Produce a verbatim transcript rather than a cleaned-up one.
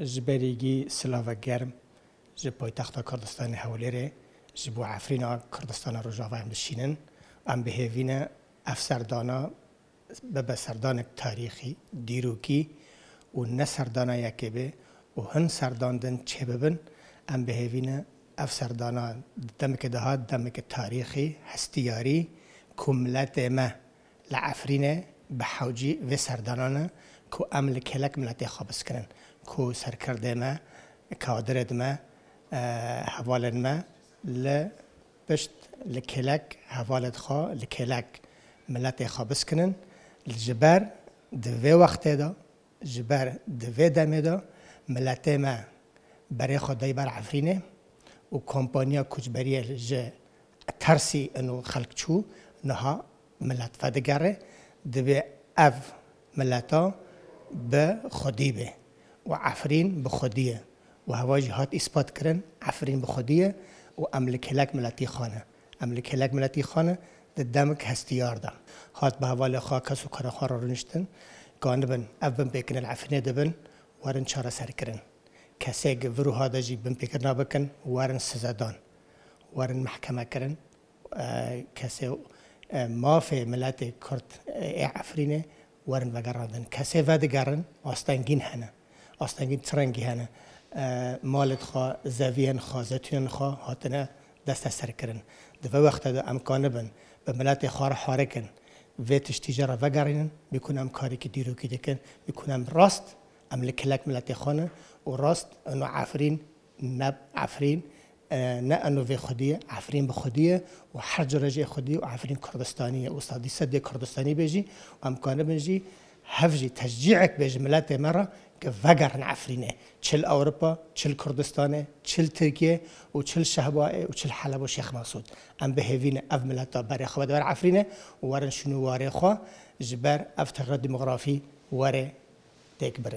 Ji berîgî silava germ ji paytexta Kurdistanê Hewlêrê ji bo Efrîna Kurdistana Rojava em dişînin. Em bi hêvî ne ev serdana bibe serdanek tarîxî, dîrokî û ne serdana yekê be û hin serdan din çêbibin. Em bi hêvî ne ev serdana demeke dihat, demeke tarîxî, hestiyarî ku miletê me li Efrînê bi hewcî vê serdana ne ku em li kêlek miletê xwe biskinin, ku serkirdê me, kadirêd me, e, hevalên me li pişt li kêlek hevalêd xwe, li kêlek miletê xwe biskinin. Ji ber di vê wextê de, ji ber di vê demê de miletê me berê xwe dey ber Efrînê û kompanya koçberiyê ji tersî ino xelk çû, niha milet vedigere, divê ev mileta bi xwedî be û Efrîn bi xwedî ye û heva jî hat îspat kirin, Efrîn bi xwedî ye û em li kêlek miletî xwe ne. Em li kêlek miletî xwe ne, di demik hestiyar de. Hat bi hevalê xwe, kes û kara xwe re rûniştin, ganibin, ev binpêkirinê li Efrînê dibin, werin çareserkirin. Kesê gi vir û ha de jî binpêkirina bikin, werin sizedan, werin mehkeme kirin. E, kesê, e, mafê miletê Kurd, e, ê Efrînê werin vegerandin. Kesê vedigerin, astengîn hene. Astengîn çi rengî hene? E, malêd xwe, zeviyên xwe, zetûnên xwe hatine desteserkirin. Di vê wextê de em kanibin bi miletê xwe re harikin, vê tiştî jê re vegerînin, bîkun em karekî dîrokî dikin, bîkun em rast, em li kêlek miletê xwe ne û rast ino Efrîn ne Efrîn, e, ne eno vê xwedî ye, Efrîn bi xwedî ye û her cure jî xwedî ye û Efrîn Kurdistanî ye û sedî sed yê Kurdistanî bê jî û em kanibin jî hev jî teşcîek bê ji miletê me re ke vegerin Efrînê. Çi li Ewropa, çi li Kurdistanê, çi li Tirkiye û çi li Şehbayê û çi li Heleb û Şêx Mesûd. Em bi hêvî ne ev mileta berê xwe bide ber Efrînê û werin şûn û warê xwe ji ber ev tegra demografî were têk birin.